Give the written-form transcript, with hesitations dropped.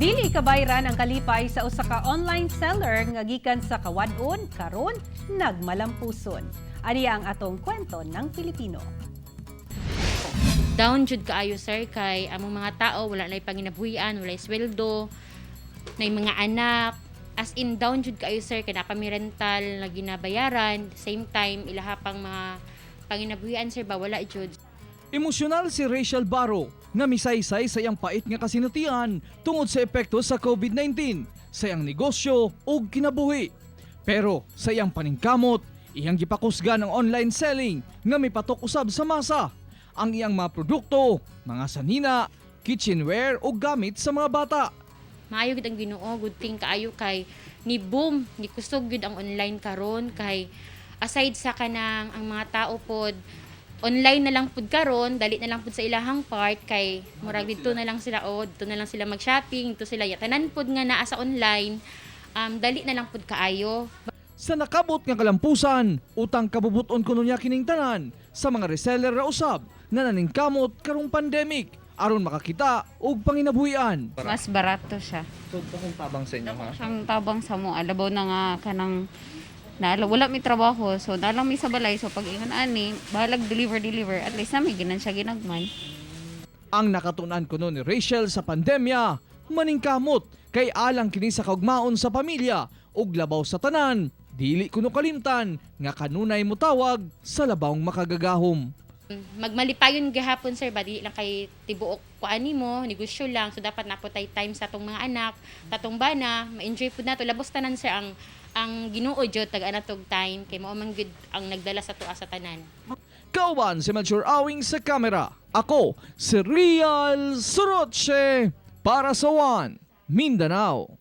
Dili kabayran ang kalipay sa usa ka online seller nga gikan sa Kawad-on karon nagmalampuson. Ani ang atong kwento ng Pilipino. Down jud kaayo, sir, kay among mga tao wala nay panginabuhian, walay sweldo, nay mga anak. As in, down jud kaayo, sir, kay naa pa mi rental na ginabayaran, same time ilaha pang mga panginabuhian, sir, ba, wala jud. Emosyonal si Rachel Baro nga misaysay sa iyang pait nga kasinatian tungod sa epekto sa COVID-19 sa iyang negosyo ug kinabuhi. Pero sa iyang paningkamot, iyang gipakusgan ang online selling nga mipatok usab sa masa. Ang iyang mga produkto, mga sanina, kitchenware ug gamit sa mga bata. Maayo gid ang Ginoo, good thing kaayo kay ni boom, ni kusog gid ang online karon kay aside sa kanang ang mga tao pod online na lang pud karon, dali na lang pud sa ilahang part kay murag didto na lang sila, o didto na lang sila mag-shopping, didto sila tanan pud nga naa sa online, dali na lang pud kaayo. Sa nakabot nga kalampusan, utang kabubuton kuno niya kining tanan sa mga reseller ra usab nga naningkamot karong pandemic aron makakita og panginabuhian. Mas barato siya. So, kung tabang sa inyo ha? Siyang tabang sa mo, labaw na nga kanang na wala may trabaho, so nalang mi sa balay, so pag ingon ani, bahalag deliver deliver, at least na may ginan siya ginagmay. Ang nakatunan kuno ni Rachel sa pandemya, maningkamot kay alang kini sa kaugmaon sa pamilya ug labaw sa tanan, dili kuno kalimtan nga kanunay motawag sa labawng makagagahom. Magmalipayon gihapon, sir, ba, dili lang kay tibuok kuan nimo negosyo lang, so dapat naa pod tay time sa atong mga anak, tatong bana, ma-enjoy pud nato. Labos tanan, sir, ang Ginoo jud tagaan natog time kay mao man gyud ang nagdala sa tuwa sa tanan. Kauban si Melchor Awing sa kamera. Ako si Real Soroche para sa One Mindanao.